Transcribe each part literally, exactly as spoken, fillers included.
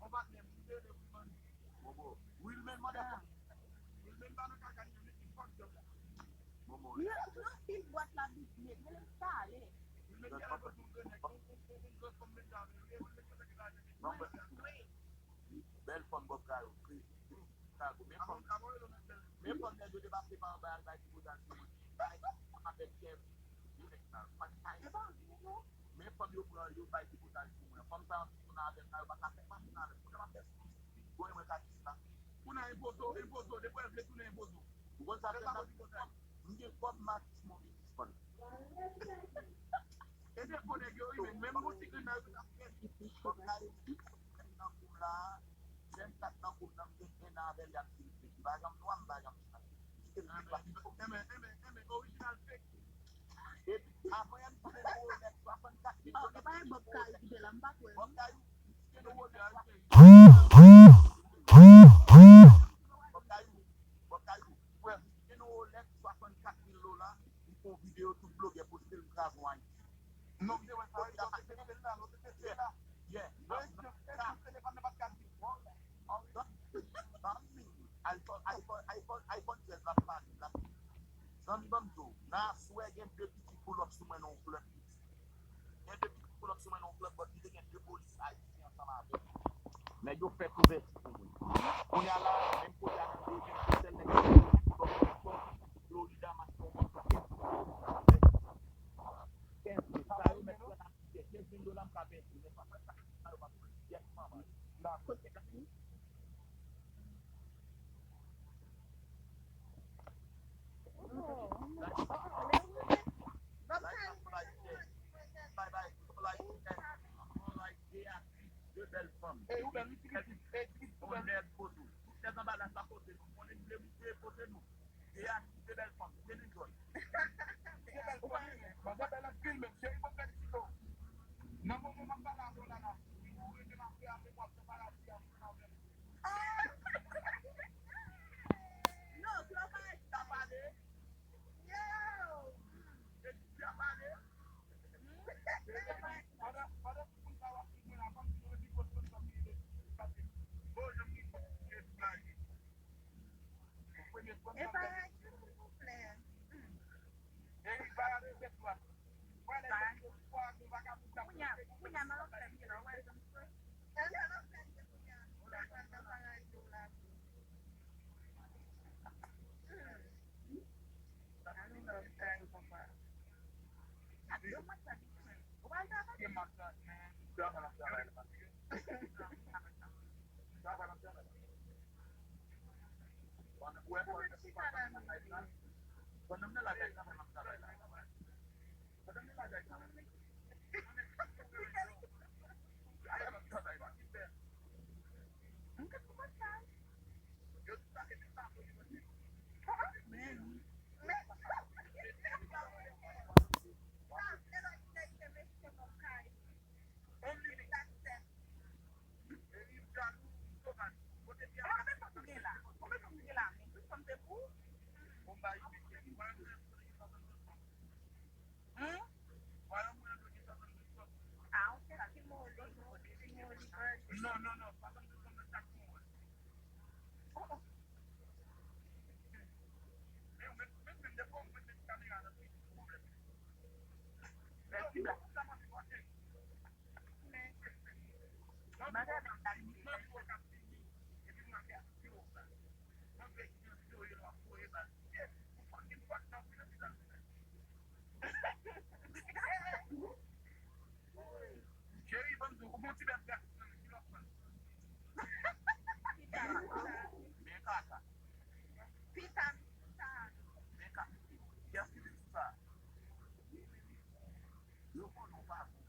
On patnè m, m te rele Wilman. Bobo. Wilman, mande. Wilman pa nan kaka li menm, li fuck job la. Momo. Yo, yo fin bwat la bit nèt, men lè m pale. Wilman gen lè pou tou grenèk. Yon fanm menm jan avè l, Wilman kontan gen lajan. Bèl fanm Bob Kayou, Chris, Chicago. Men fanm, men fanm nèg yo te pase pa anba al bay ti potaj sou mwen. Bay avèk Kev. Men fanm yo pran yo bay ti potaj sou mwen. Fanm sa anvi tounen avè m la, yo pa ka fè m tounen avè m. Kounye a m ap fè sou Gon mwen ka di sa. Tounen enpozo, enpozo, depi w vle tounen enpozo. Ou konn sa fè sa? M gen kòb Matis Mobilis fann. E se gwo nèg yo wi, men menm boutik li nan yo ta fè. Kòb la yo nan koum la. Jèn kat nan koum nan, m gen en an avè l, y ap di l fèk. Li pa janm nwa, m pa janm sa. Kite l fèk la. Enben, enben, enben, orijinal fèk. Epi, avan yè m tounen Rolex swasannkat mil dola. E pa e Bob Kayou ki te la, m pa kwè. Bob Kayou, Bob Kayou, Bob Kayou, frè m, gen yon Rolex swasannkat mil dola, li fè yon videyo tout blogè poste l kraze yon Ayiti. Non, m te wè sa, wi, sa se te la, non, se te la. Yeah, non, non, sa. Telefòn nan pa t ka di. iPhone, iPhone, iPhone, iPhone trèz la pale, la. Zanmi, ban m di w, nan aswè gen de pitit pull up sou mwen nan yon club. Gen de pitit pull up sou mwen nan yon club, but li te gen de polis ayisyen ansanm avè l. Nèg yo fè kouvèti pou mwen. Kounye a la, menm kote a nan de, gen de sèl nèg ki pull up, Florida, m achte yon mòso kèk. Kenz mil, sa yo mèt pran nan kenz mil dola m ka pèdi, men pa fè sa, sa yo pa pran. Yes, mama. Nan kote. De bèl fanm. Yon nèg kote w. Tout nèg anba la sa kote nou. Konnen m vle montre kote nou. Deya, se bèl fanm, se li jòl. Se bèl fanm, wi. Manzè bèl anpil menm, cheri, ban m felisite w. Nan moman m ap pale avè w la, la, ou rete nan kè a, men w ap fè paradi a, ou nan menm. Non, se yon paradi. Sa pale. Yo! E ki a pale. Pandan, pandan tout moun sa w ap swiv mwen la, ban m di nou epi gwo sponsò ki rele Patrick. Bon, jan m gen kòb ki rele Patrick. E pa radyo, silvouplè. Kounye a, kounye a, nan lòt fèm ye la, w wè, jan m swe. Ann lòt kay, papa. Yo mwen sa di mwen. Ou pral travay? Non, non, non, pa konn tout moun nan chak moun. Men, men, men, men, defwa, mwen, men, kamera nan, se yon pwoblèm. Mèsi, bla. Cheri, ban m di w, ou gon ti bèf gratis nan men, ki lè w pran l? Men kaka. Men kaka. Kiyès ki di sa? Yo konnen w pa bon.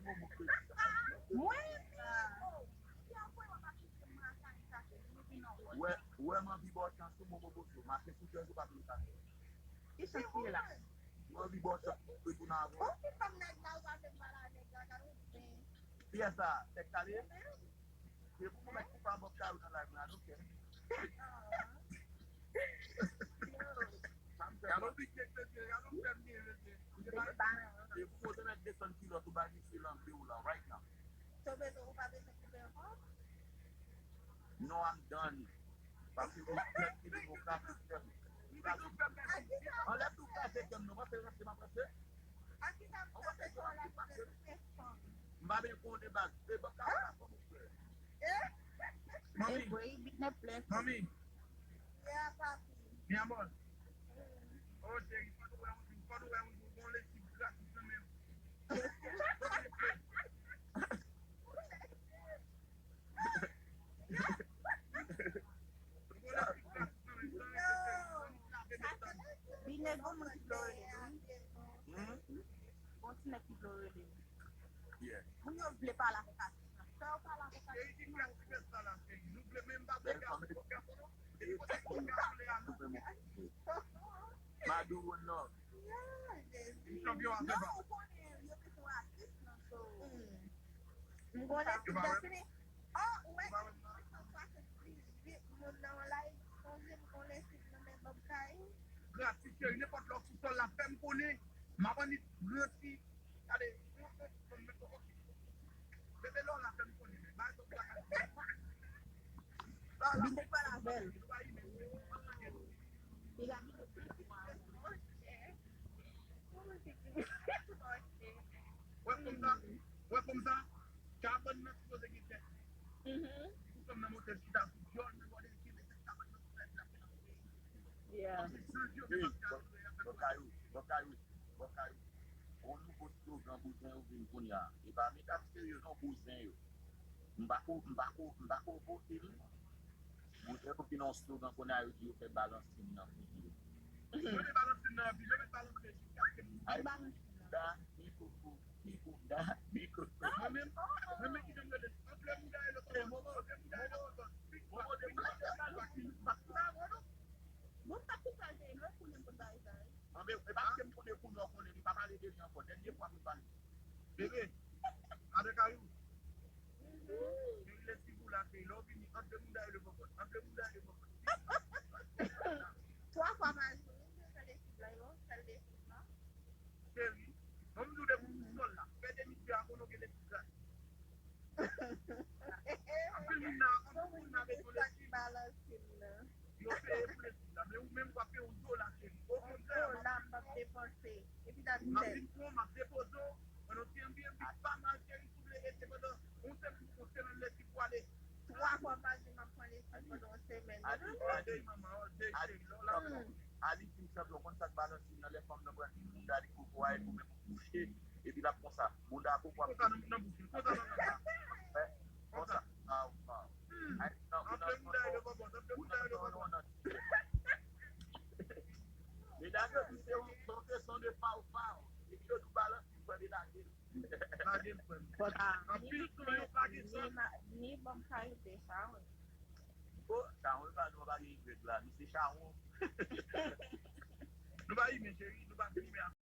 Mwen menm, oh, si w ap wè w ap aksepte m lakay sa, se li vin nan wòl. Wè, wè m anvi ba w chans ou, Momo Bozo. Mache sou djòz ou pa vin lakay. Ki chans ki ye la? M anvi ba w chans ou retounen avè w. Ou ki fanm nèg la, ou pa vle m pale a nèg la, gade w zen. Kiyès sa? Tèt kale? Se pou mwen mèt koupa bòb kayou nan live la, non, kè. Gade yon big nèg mesye, gade yon fèm gen mesye. E pou mwen te mèt desann kilòt ou bay misye lanbe w la, right now. So bezwen, ou pa bezwen koupe ankò? No, I'm done. Paske ou fèm ki demokratik fèm. Anlè tou kraze kè m non, mwen fè ranse m ap ranse. An ki sa m ta fè sa la pou fè fanm? M pa byen konnen baz. E bòb kayou la fanm ou frè. Manmi. Manmi. Yeah, papi. Mi amor. Oh, cheri, fò nou wè yon jou, fò nou wè yon jou, gon lesib gratis nan men m. Bine, gon moun ki vle rele li, wi. Hmm? Gon ti nèg ki vle rele li. Yeah. Moun yo vle pale avèk atis la. Fè yo pale avèk atis la. Cheri, ki klas ti fè sa la, cheri? Nou vle menm pa vle gason, gason, non? Depi kote gason lè a, non? Madou, one love. Yeah, Jezi. Chanpyon a fè pa. Non, ou konnen, yo te fè atis nan, so. Hmm. M konnen ti gason. Oh, ou wè, cent soixante-dix-huit moun nan yon live, sonje m konnen si nan men bòb kay. Gratis, cheri, nenpòt lè w sou sòl la, fè m konnen. M ap annik ranti. Gade, yon, yon, yon, yon, yon, bebe lò la fè m konnen, men bay bòb la. Vin te pale avè l. Li va rive, wi. Li va rive. Wè fanm sa, wè fanm sa, kabann nan sipoze gen tèt. Pou fanm nan monte chita sou dyòl, men gade ki mete kabann nan sou tèt la. Yeah. Hey, bòb, bòb kayou, bòb kayou, bòb kayou. Yon nouvo slogan bouzen yo vin kounye a. E pa medam serye non, bouzen yo. M pa ko, m pa ko, m pa ko vote l. Bouzen yo vin yon slogan kounye a, yo di yo fè balansin nan figi yo. Yo met balansin nan anpil, yo met balansin jiskaske m. Ay, bouda, mi koko, mi bouda, mi koko. Mwen menm, mwen menm ki jan m rele, antre bouda e lòt bò, antre bouda e lòt bò. Big back, big back, big back. Bon, sa ki sa l te ye, nou konnen m konn bagay sa yo. Anben, e pa paske m konnen kounye a w konnen, li pa pale de li ankò. Dènye fwa pou l pale. Bebe, avèk Ayou. Cheri, lè ti bou la, cheri, lè w vini, ant de mouda e le vòvòt, ant de mouda e le vòvòt. Twa fwa maji, wi, m bezwen lekip la, yo, sèl lekip la. Cheri, bon, m di w depi w sou sòl la, fè de misye a konnen w gen lekip gratis. Anpil moun nan, anpil moun nan bezwen lekip. Yo peye pou lekip la, men ou menm w ap peye yon dola, cheri. Okontrè, m ap vin pran w, m ap depoze w. Pandan ti Airbnb pa mal, cheri, si w vle rete pandan yon semèn, yon semèn, lekip ou ale. Twa fwa pa jou, m ap pran lekip pandan yon semèn. All day, manman, all day, cheri, lè w la. All day, chanpyon, konn sa k balanse nan lè fanm nan pran ti bouda li koko a, epi ou menm ou kouche, epi l ap konsa, bouda koko ap konsa nan, nan bouch li, konsa nan, nan, nan. Konsa. Aw, aw. Ay, nan, nan, nan, nan, nan, nan, nan, nan. Medam yo di se yon, se yon kesyon de faw faw. Epi yo di w balanse, frè, li lage l. Lage l, frè m. Anpil tan yo pa gen sans. Ni bòb kayou te sa, wi. O, chawon, e pa nou pa gen Y la, nou se chawon. Nou pa imen, cheri, nou pa gen